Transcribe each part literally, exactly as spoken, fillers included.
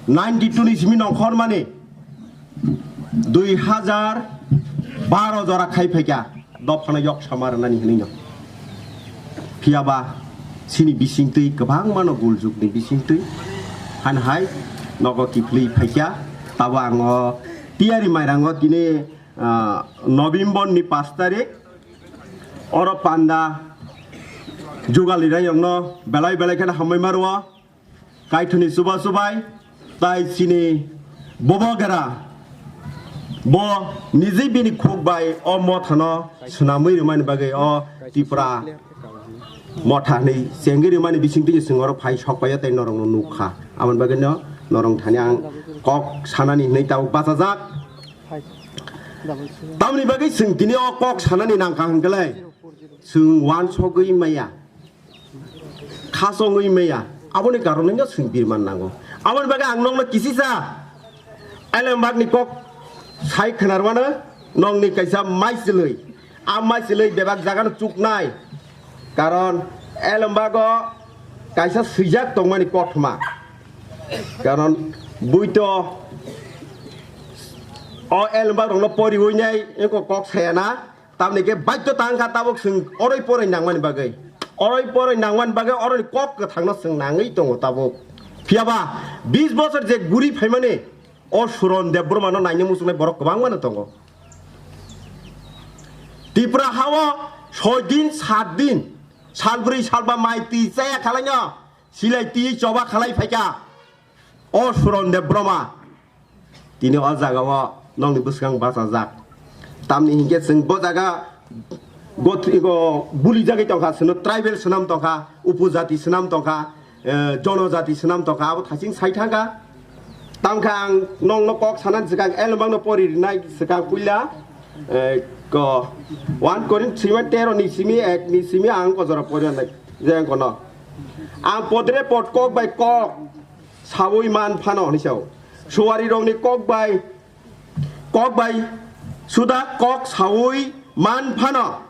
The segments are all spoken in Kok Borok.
ninety two ni simi nongkhormani dui hazar baro jora khai phaikha dophano yok sama rwnani hinwi no. Phiyaba chini bisingtwi kwbangmano guljukni bisingtwi han hai nogo kiphilwi phaikha. Tabo ang o tiyari mairango tini, ah, November ni pash tarik oro panda jugal rirayokno belai belai kheno hambai ma rwo. Kaithoni chuba chubai, tai chini bobo gera, bo niji bini khuk bai o mothano swnamwi rwmani bagwi o Tipra motha hinwi chengwi rwmani bisingtwi chwng oro phai sok paio tei norokno nuk kha. Aboni bagwino norok thani ang kok sanani hinwi tabuk bachajak. Tamni bagwi chwng tini o kok sanani nangkha hwnkhe lai chwng uansugwi maya. Khasongwi maya, aboni karon wngkha chwng birman nango. Aboni bagwi ang nokno kisisa Elembakni kok sai khwnarwano nokni kaisa maichwlwi. A maichwlwi bebak jagano chuknai. Karon Elembago kaisa swijak tongmani kothoma. Karon buito o Elembak rokno poriwi nai eko kok sayana. Tamni khe baidhyo tang kha tabuk chwng oroi poroi nangmani bagwi. Oroi poroi nangmani bagwi oroni kok kwthangno chwng nangwi tongo tabuk. Phiyaba bis bosor je guri phaimani o Suron Debbarmano naina muchungnai borok kwbangmano tongo. Tripura hao soi din, sat din, sal bwrwi, sal ba mai twi chaya khalaino, silai twi choba khalai phaikha o Suron Debbarma. Tini o jagao nokni bwskang bachajak. Tamni hinkhe chwng bo jaga gothri-, go, bulijagwi tongkha, chwngno tribal swnam tongkha, upojati swnam tongkha, eh, jonojati swnam tongkha, abo thasing sai thangkha. Tamkha ang nokno kok sanani swkang Elembakno pori rinai swkang puila, eh, ko, one Korinth simi tero ni simi ek ni simi ang ko jora pori nai, je ang kono. Ang podre pod kok bai kok saui man phano hinwi sao. Suari rokni kok bai, kok bai suda kok saui man phano.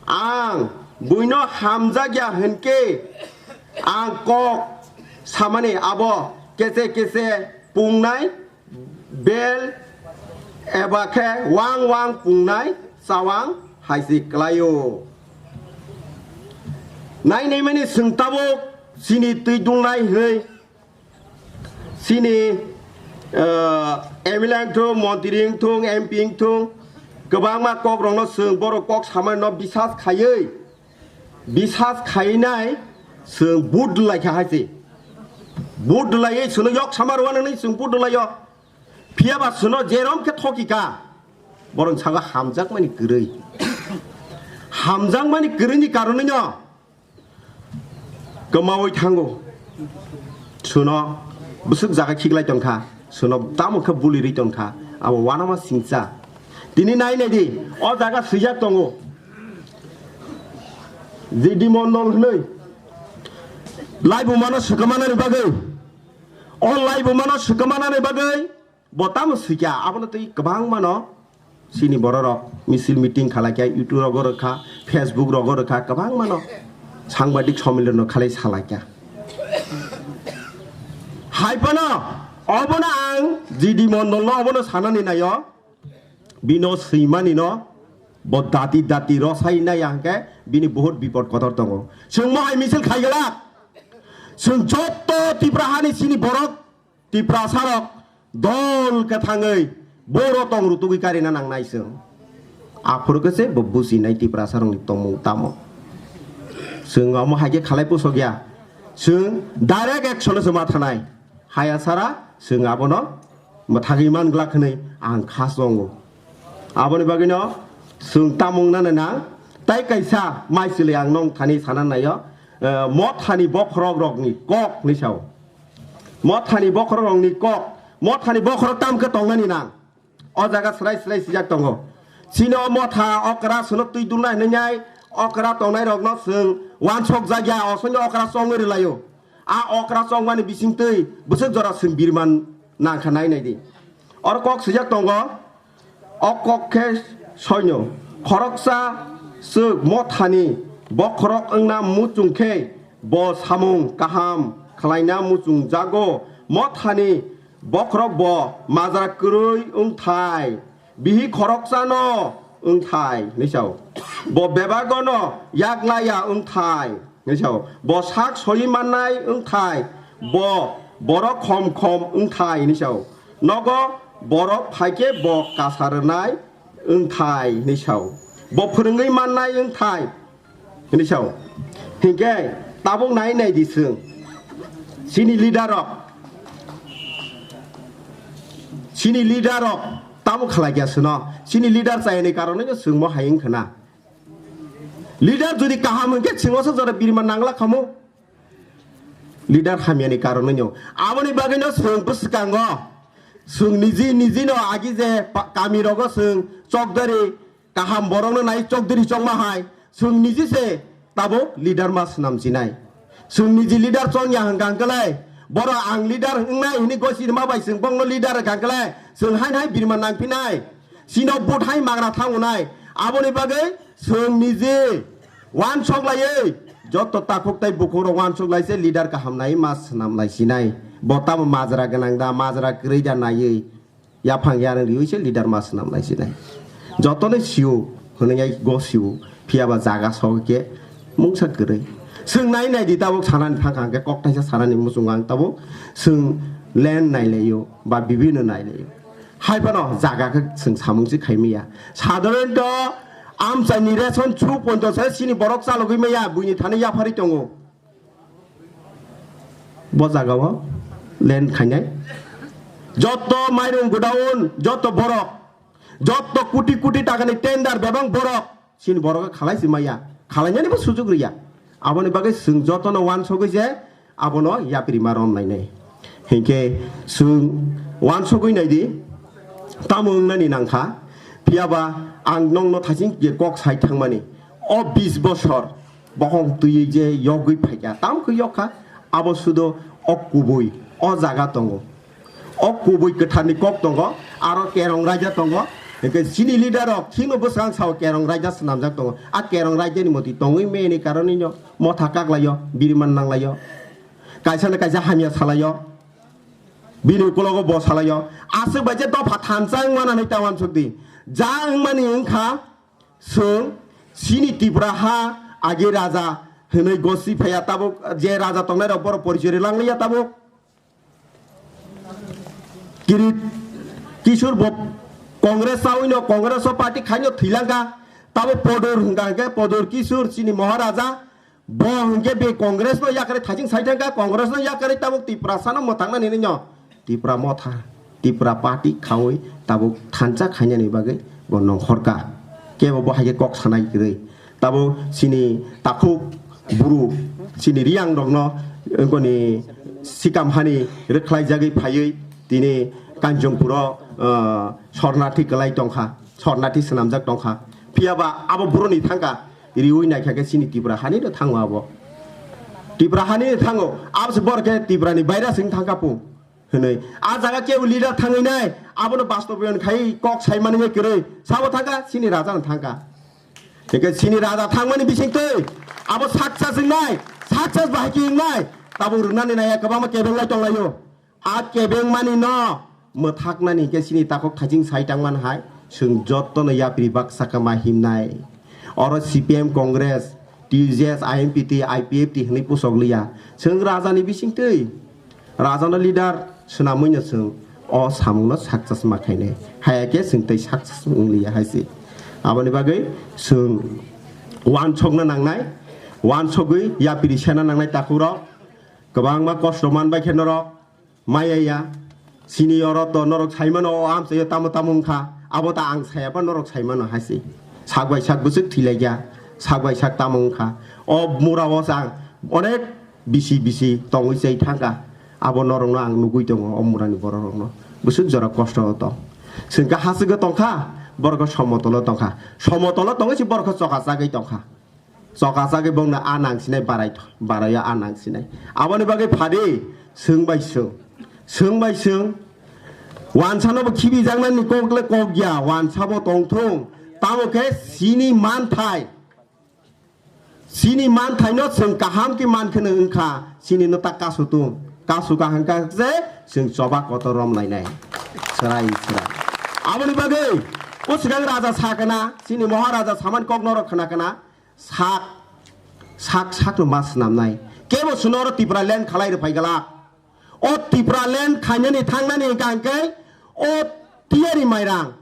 Ang buino hamjakya hinkhe ang kok samani abo kese kese pungnai bel eba khe wang wang pungnai chawang hai se klaio. Nai nai mani chwng tabuk chini twi dulnai hinwi. Chini, eh, M L A wngthung, montri wngthung, M P wngthung, kwbangma kokrokno chwng borok kok samanino bisas khaiwi, bisas khainai chwng vote rwlaikha hai se. Vote rwlaiwi chwngno yok sama rwna nini chwng vote rwlaio. Phiyaba chwngno jerom khe thokikha, borok saka hamjakmani kwrwi. Hamjakmani kwrwini karonwino kwmaui thango. Chwngno bwswk jaga khiklai tongkha, chwngno tamo khe bulirwi tongkha, abo uanama singcha. Tini nai nai di, o jaga swijak tongo G D Mondol hwnwi. Laibumano swkangmanani bagwi, o laibumano swkangmanani bagwi bo tamo swikha, abono twi kwbangmano chini bororok misil meeting khalaikha, YouTube rogo rwkha, Facebook rogo rwkha, kwbangmano sangbadik sommilono khalai salaikha. Hai phano obono ang G D Mondolno obono sanani naio, bino swimanino bo dati dati rosai nai hwnkhe bini buhut bipod kotor tongo. Chwng mohai misil khaiglak, chwng joto Tipra hani chini borok Tiprasarok dol khe thangwi boro tong rutugwi karina nangnai chwng. Aphuru khe se bo bujinai Tiprasarokni tongmung tamo. Chwng omo hai khe khalai pusok ya. Chwng direct action-o se ma thanai. Haya sara chwng abono mwthagwi man glak hwnwi ang kha chongo. Aboni bagwino chwng tamung nana nang, tai kaisa maichwlwi ang nong thani sana naio, eh, mothani bokhorok rokni kok hinwi sao. Mothani bokhorok rokni kok, mothani bokhorok tam khe tongnani nang. O jaga srai srai sijak tongo. Chini o motha okra sono twi dulnai hinwi nai okra tongnai rokno chwng wansok jakya, osoino okra chongwi rwlaio. A okra chongmani bisingtwi bwswk jora chwng birman nangkha nai nai di. Oro kok swijak tongo, o kok khe soino, khoroksa chwk mothani bokhorok wngna muchung khe bo samung kaham khlaina muchung jago, mothani Bokhorok bo majra kwrwi wngthai, bihi khoroksano wngthai hinwi sao. Bo bebagono yaklaya wngthai hinwi sao. Bo sak soi mannai wngthai, bo borok khom khom wngthai hinwi sao. Nogo borok phaikhe bo kasa rwnai wngthai hinwi sao. Bo phwrwngwi mannai wngthai hinwi sao. Hinkhe tabuk nai nai di chwng. Chini leader rok, chini leader rok tamo khalai kya sino. Chini leader chayani karonwi no chwngmo hai wngkha na. Leader jodi kaham hwnkhe chwngno se jora birman nangla khamo. Leader hamyani karonwi no. Aboni bagwi no chwng bwskango. Chwng niji niji no agi je pa-, kami rogo chwng chokdari kaham borokno nai chokdiri chongma hai, chwng niji se tabuk leader ma swnam chinai. Chwng niji leader chong ya hwnkha hwnkhe lai, borok ang leader wngnai hwnwi gosi rwma bai chwng bongno leader hwnkha hwnkhe lai, chwng haino hai birman nangphinai. Chino vote hai magra thango nai. Aboni bagwi chwng niji wansok laiwi joto takhuk tei bukhuk rok wansok lai se leader kaham nai ma swnam lai chinai. Bo tamo majra gwnang da, majra kwrwi da naiwi. Yaphang yarwng riwi se leader ma swnam lai sinai. Jotono sio, hwnwi ai go sio, phiya ba jaga sok khe mungsa kwrwi. Chwng nai nai di tabuk sanani thang kha hwnkhe kok thaisa sanani muchungo ang tabuk chwng land nai laio ba bibino nai laio. Hai phano jaga khe chwng samung se khai maya. Sadharanto amchaini ration chu ponto se chini borok chalogwi maya buini thani yapharwi tongo. Bo jagao land khainai. Joto mairung godown, joto borok, joto koti koti takani tender bebang borok, chini borok khalai si maya, khalainani bo sujuk riya. Aboni bagwi chwng jotono wansogwi je abono yapri ma rom nainai. Hinkhe chwng wansogwi naidi, tamo wngnani nangkha, phiyaba ang nongno thasing je kok sai thangmani, o bis bosor, bohong twiwi je yogwi phaikha, tamo khe yokha, abo sudo o kubui o jaga tongo. O kubui kwtharni kok tongo, aro kerong raida tongo. Hinkhe chini leader rok thikno bwswk ang sao kerong raida swnamjak tongo. A kerong raidani moti tongwi meni karonwino motha kaklaio, biriman nanglaio. Kaisa na kaisa hamya salaio. Bini ukulogo bo salaio. Aswk bai je dopha thansa wngmana hinwi ta wansuk di. Ja wngmani wngkha, Chwng chini Tripura ha agi raja hwnwi gosi phaiya tabuk, je raja tongnai rok borok porichoi rwlang liya tabuk. Kirit Kishore bo Congress chawi no, Congress o party khai no thwilangkha. Tabuk Podur hwnkha hwnkhe Podur Kishore chini Maharaja. Bo hwnkhe be Congress no yakarwi thajing sai thangkha, Congress no yakarwi tabuk Tiprasa no mwthangna nini no. Tipra motha, Tipra party khawi tabuk thansa khainani bagwi bo nongkhorkha. Kebo bo hai khe kok sanai kwrwi. Tabuk chini takhuk buru, chini Riyang rokno, wngkoni sikam hani rwkhlaijagwi phaiwi tini Kanchongpuro, ah, sornathi kwlai tongkha, sornathi swnamjak tongkha. Phiyaba abo buruni thangkha, riwi naikha khe chini Tipra hani no thango abo. Tipra hani no thango, abo se bor khe Tipra ni baira sing thangkha pu. Hwnwi. A jaga kebo leader thangwi nai, abono bastobayon khai kok saimani bai kwrwi. Sabo thangkha, chini raja no thangkha. Hingke chini raja thangmani bisingtwi, abo success wngnai, success bahai khe wngnai, tabuk rwnani naiya kwbangma kebeng lai tonglaio. A kebeng mani no mwthaknani hingke chini takhuk thajing sai tangman hai, chwng jotono yapri baksa kama himnai. Oro C P M Congress, T U J S, I M P T, I P F T hwnwi pusok liya. Chwng rajani bisingtwi. Rajano leader swnamwi no chwng o samungno success ma khainai. Haya khe chwng tei success wng liya hai se. Aboni bagwi chwng wansokna nangnai, wansogwi yapri sena nangnai takhukrok. Kwbangma kosto man bai khe norok maya ya. Sini oro to norok sai mano o amchaio tamo tamo wngkha. Abo ta ang saya ba norok sai mano hai se. Sak bai sak bwswk thwi lai ya. Sak bai sak tamo wngkha. O mura o chang onek bisi bisi tongwi chai thangkha. Abo norokno ang nugwi tongo, o murani bororokno. Bwswk jora kosto o tong. Chwng khe haswgo tongkha, borok khe somotolo tongkha. Somotolo tongwi se borok khe choka chagwi tongkha. Choka chagwi bongno a nangsinai barai, baraio a nangsinai. Aboni bagwi phadi, chwng bai chwng. Chwng bai chwng. Wansano bo khibijaknani kok le kok ya, wansa bo tongthung. Tamo khe chini manthai. Chini manthaino chwng kaham khe man kheno wngkha, chini no ta kasu tung. Kasu kaham kha je chwng choba kotor rom lainai. Chwrai chwrai. Aboni bagwi o swkang raja sa kana, chini Maharaja samani kok norok khna kana, sak, sak, sakno ma swnamnai. Kebo chwngno oro Tipraland khalai rwphai glak. O Tipraland khainani thangnani hwnkha hwnkhe o tiyari mairang.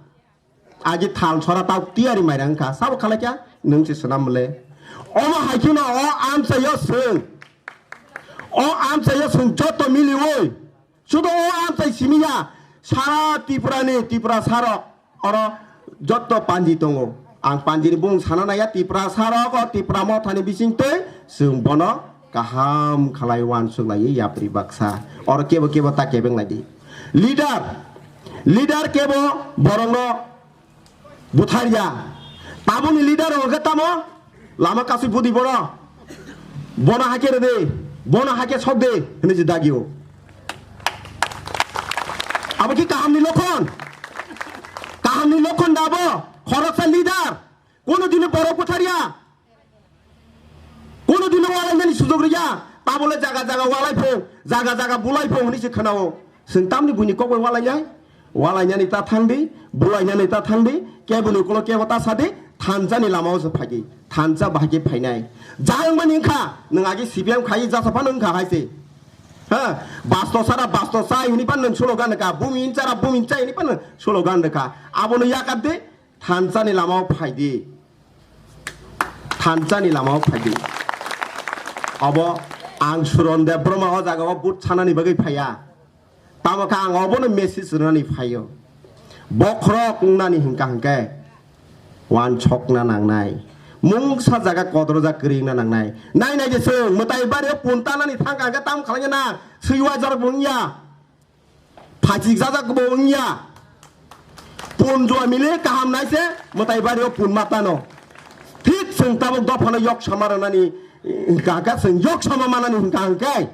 Agi thal sora tau tiyari mairang wngkha. Sabo khalai kha nwng se swnam le. Omo hai kheno o amchaio chwng. O amchaio chwng joto miliui. Sudo o amchai simi ya. Sara Tripura ni Tiprasa rok oro joto panji tongo. Ang panji ni bumung sana naiya, Tiprasa rok o Tipra motha ni bising twi chwng bono kaham khalai uansuk lai yapri baksa. Oro kebo kebo ta kebeng lai di. Leader, leader kebo borokno butharya. Tabukni leader rok hwnkhe tamo lama kasui budi bono. Bono hakhe rwdi, bono hakhe sokdi hwnwi se dagio. Abo ki kahamni lokhon? Kahamni lokhon da abo? Khoroksa leader, kono dino borok butharya. Kono dino walainani sujok rwya, tabole jaga jaga walai phung, jaga jaga bulai phung hwnwi se khwnao. Chwng tamni buini kok bai walainai? Walainani ta thangdi, bulainani ta thangdi, keboni ukolog kebo ta sadi, thansa ni lamao se phaidi, thansa bahai khe phainai. Ja wngmani wngkha, nwng agi C P M khai jasa phano wngkha hai se. Ha, basto sara basto chai hwnwi phano nwng slogan rwkha, bumi chara bumi chai hwnwi phano slogan rwkha. Abono yakar de, thansa ni lamao phaidi. Thansa ni lamao phaidi. Obo ang Suron Debbarma o jaga o vote sanani bagwi phaiya. Tamo khe ang obono message rwnani phaio. Bokhorok wngnani hwnkha hwnkhe uansukna nangnai. Mungsa jaga kodorjak kwrwi wngna nangnai. Nai nai je chwng mwtai bario puntanani thangkha hwnkhe tamo khlaina nang? Swiwa jorok bo wngya. Phaichik jajak bo wngya. Pun jua mili kaham nai se mwtai bario pun matano. Thik chwng tabuk dophano yok sama rwnani hwnkha hwnkhe chwng yok sama manani hwnkha hwnkhe.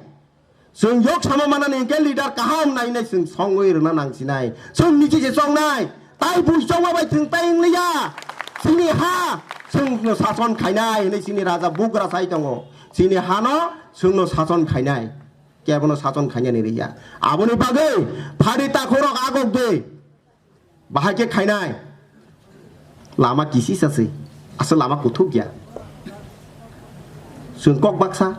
Chwng yok sama manani hwnkhe leader kaham nai nai chwng songwi rwna nangsinai. Chwng niji se chongnai. Tai bui chongma bai chwng tai wngliya. Chini ha chwngno sason khainai hwnwi chini raja bugra sai tongo. Chini hano chwngno sason khainai. Kebono sason khainani rwya. Aboni bagwi phari takhorok agok de. Bahai khe khainai. Lama kisisa se. Aswk lama kuthuk ya. Chwng kok baksa.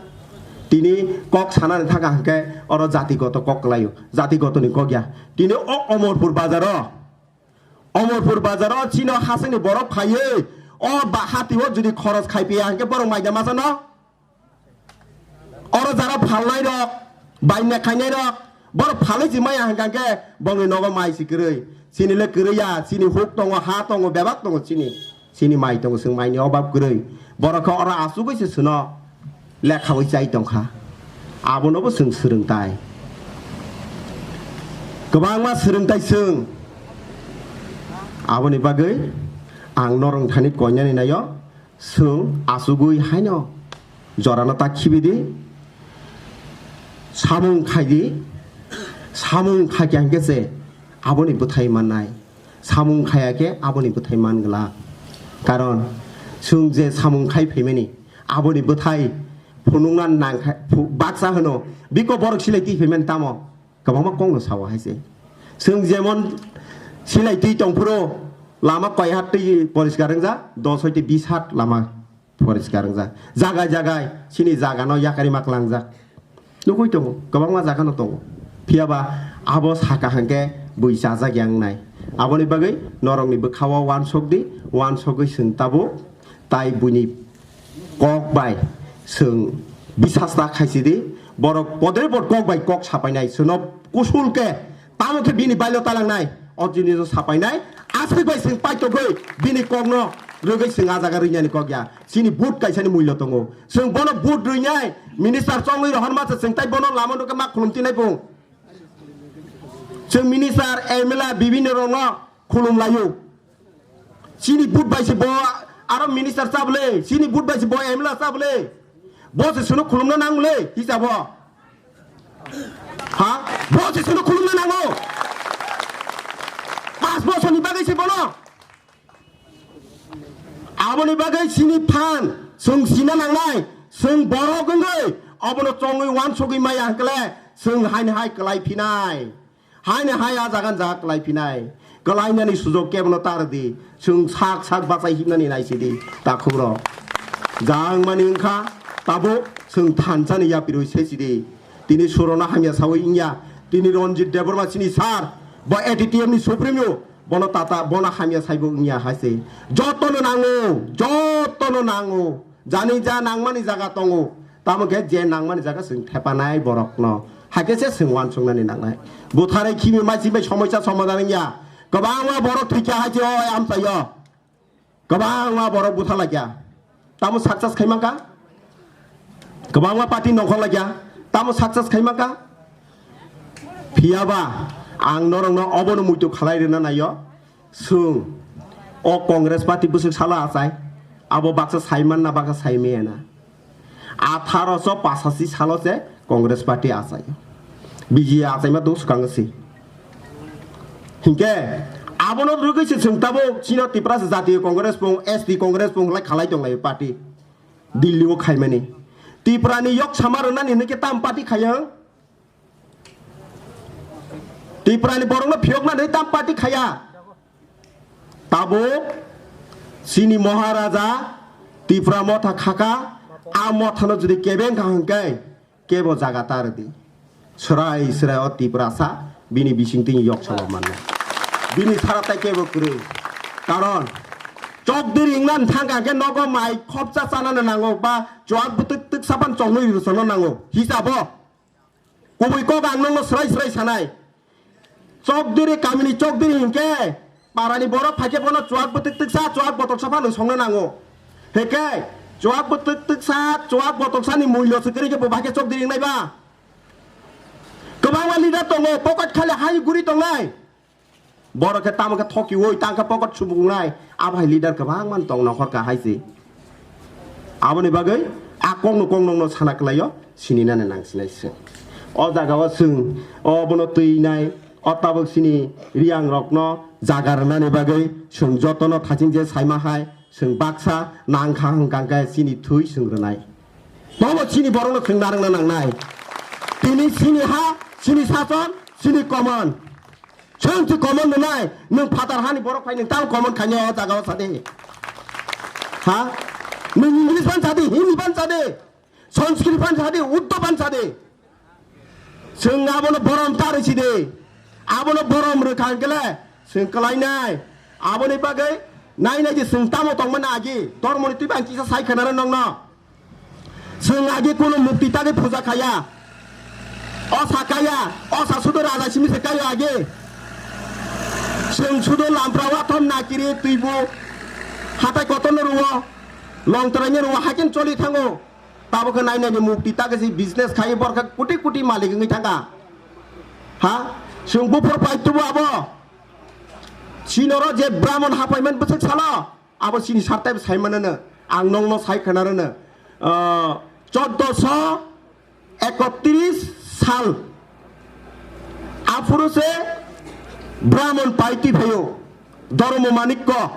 Tini kok sanani thangkha hwnkhe oro jatigoto kok kwlaio. Jatigotoni kok ya. Tini o Omorpur bazaro. Omorpur bazaro chino hasini borok phaiwi o ba hatio jodi khoros khai piya hwnkhe borok maida masano. Oro jara phalnai rok, baina khainai rok, borok phalwi si maya hwnkha khe bongni nogo mai si kwrwi. Chini le kwrwi ya, chini huk tongo, ha tongo, bebak tongo chini. Chini mai tongo, chwng maini obab kwrwi. Borok khe oro achugwi se chwno lekhawi chai tongkha. Abonobo chwng swrwngtai. Kwbangma swrwngtai chwng. Aboni bagwi ang norok thani koinani naio. Chwng achugwi haino jorano ta khibi di, samung khai di, samung khai khe hwnkhe se aboni bwthai mannai, samung khaya khe aboni bwthai man glak. Karon chwng je samung khai phaimani aboni bwthai phunukna nang kha, phu-, baksa hwno biko borok silai twi phaimani tamo. Kwbangma kokno sao hai se. Chwng jemon silai twi tongphuru lama koi hat twi poriskar wngjak, dos hoite bis hat lama poriskar wngjak. Jagai jagai chini jagano yakarima klangjak. Nugui tongo, kwbangma jagano tongo. Phiyaba abo saka hwnkhe bui chajak ya wngnai. Aboni bagwi norokni bwkhao uansuk di, uansugwi chwng tabuk Tai buini kok bai chwng bisas ta khaisidi, borok podre pod kok bai kok sapainai, chwngno kusul khe tamo khe bini bailo talangnai, o jiniso sapainai, aswk bai chwng paitogwi bini kokno rwgwi chwng a jaga rwinani kok ya. Chini vote kaisani mullo tongo, chwng bono vote rwinai, minister chongwi rohorma se chwng tai bono lama nukhe ma khulum tinai bung. Chwng minister, M L A, bibhinno rokno khulum laio. Chini vote bai se bo aro minister cha bwle, chini vote bai se bo M L A cha bwle. Bo se chwngno khulumna nang bwle, hisabo. Ha? Bo se chwngno khulumna nango. Pas bosorni bagwi se bono. Aboni bagwi chini phan chwng sina nangnai, chwng borok wngwi obono chongwi uansugwi maya hwnkhe le, Chwng haini hai kwlai phinai, haini hai a jaga ni jaga kwlai phinai, kwlainani sujok kebono tar di, chwng sak sak bachai himnani naisidi, takhuk rok. Jang mani wngkha, tabuk chwng thansani yapirwi sesidi. Tini surono hamya sawi wngya, tini Ranjit Debbarma chini sir, bo A T T F ni supremo, bono tata, bono hamya saibo wngya hai se. Jotono nango, jotono nango. Jani ja nangmani jaga tongo, tamo khe je nangmani jaga chwng thepanai borokno, hakhe se chwng uansuknani nangnai. Butharai khimi maiching bai somosa somadhan wngya. Kwbangma borok thwikha hai se o amchaio. Kwbangma borok butharlaikha. Tamo success khai mankha? Kwbangma party nongkhorlaikha. Tamo success khai mankha? Phiyaba ang norokno obono muitu khalai rwna naio. Chwng o Congress party bwswk salo achai, abo baksa saiman na baksa saimaya na. Atharo so pasasi salo se Congress party achai, B J A achaima duk swkang si. Hinkhe abono rwgwi se chwng tabuk chino Tiprasa Jatiyo Congress bung, S T Congress bung lai khalai tong lai party. Delhi o khaimani. Tripura ni yok sama rwnani hinwi khe tam party khayang? Tripura ni borok no phiyok na tam party khaya. Tabuk chini Maharaja Tripura motha khaka, a motha no jodi kebeng kha hwnkhe kebo jaga ta rwdi. Srai srai o Tiprasa bini bising tini yok sama manna. Bini sara tai kebo kwrwi. Karon chokdiri wngna thangka hwnkhe nogo mai khopsa chanano nango ba chuak bwtwk twk sapan choknwi rwchano nango. Hisabo. Kubui kok ang nokno srai srai sanai. Chokdiri kamini chokdiri hinkhe parani borok phaikhe bono chuak bwtwk twksa chuak botol sa phano songna nango. Heke chuak bwtwk twksa chuak botol sani mulyo se kwrwi khe bo bahai khe chokdiri wngnai ba? Kwbangma leader tongo pocket khali hai guri tongnai. Borok khe tamo khe thokiwi tang khe pocket subukungnai, abo hai leader kwbangma tong nongkhor kha hai se. Aboni bagwi a kokno koknokno sana kwlaio, sininani nangsinai se. O jagao chwng obono twi nai, o tabuk chini Riyangrokno jaga rwnani bagwi chwng jotono thaching je saima hai, chwng baksa nang kha hwnkha hwnkhe chini thwi chwng rwnai. Bobo chini borokno khwng narwkna nangnai. Tini chini ha, chini sason, chini common. Chwng se common nwnai, nwng phatar hani borok phai nwng tamo common khainai o jaga o sadi. Ha? Nwng English ban sadi, Hindi ban sadi, Sanskrit ban sadi, Urdu ban sadi. Chwng abono borom ta rwsi de. Abono borom rwkha hwnkhe le chwng kwlainai. Aboni bagwi nai nai je chwng tamo tongmani agi, dormoni twi bang kisa sai khwnaro nokno. Chwng agi kunu mukti tagwi puja khaya. O sa kaya, o sa sudo raja simi se kayo agi. Chwng sudo lampra wathom nakiri twibu hatai kotorno ruo, longtraino ruo, haikhe choli thango. Tabukhe nai nai ni mukti tagwi se business khai borkha koti koti malik wngwi thangkha. Ha? Chwng buphur pai tubu abo. Chinoro je Brahmon hapaimani bwswk salo. Abo chini sartai bo sai manano, ang nokno sai khwnarano, ah, choddoso ekotris sal. Aphuru se Brahmon paiti phaio, Dharma Manikko,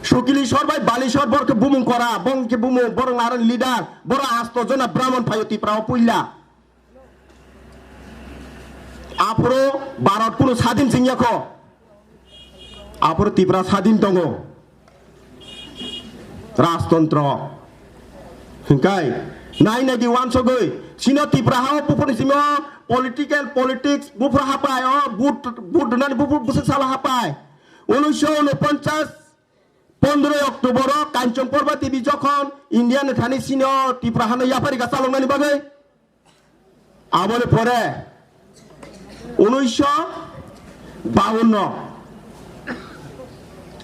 Sukilishwar bai Balishwar borok bumung kora, bong khe bumung, borok narang leader, borok asto jona Brahmon phaio Tripura o puila. Aphuru Bharat kunu sadin singya kho. Aphuru Tripura sadin tongo. Rajtantro. Hingkai, nai nai di wansogwi, sino Tripura hao buphurni simi o political politics buphur hapai o vote, vote rwnani buphur bwswk salo hapai. Unisho unoponchas pondroi October o Kanchan Porba Devi jokhon India ni thani sino Tripura hano yapari ga chaloknani bagwi. Aboni pore unisho bawanno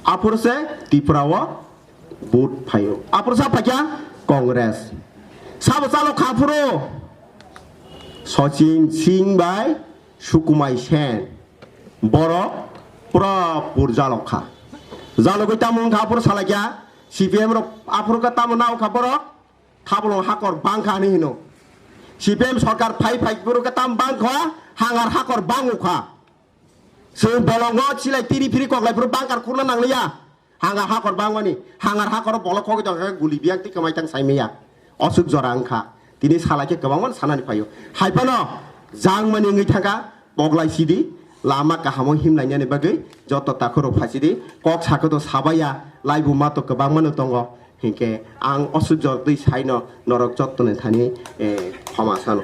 aphuru se Tripura o vote phaio. Aphuru sa phaikha Congress. Sabo chalo kha phuru Sachin Singh bai Sukumai Sen. Borok pura pur jalok kha. Jalogwi tamo wngkha aphuru salaikha C P M rok aphuru khe tamo nao kha borok. Thabolong hakor bangkha hinwi hino. C P M sorkar phai phai phuru khe tam bangkha, hangar hakor bangukha. Chwng bolongo chilai tiri phiri koklai phuru bangkar khurna nangliya. Hangar hakor bangmani, hangar hakoro bolok khogwi tongkha guli biyang twi kwmai tang saimaya. Osuk jora wngkha. Tini salai khe kwbangma sanani phaio. Hai phano jangmani wngwi thangkha, poglai sidi, lama kahamo himlainani bagwi joto takhukrok phasidi, kok sakhe to sabaiya, laibu ma to kwbangmano tongo. Hinkhe ang o sujok twi saino norok jottoni thani, eh, khoma sano.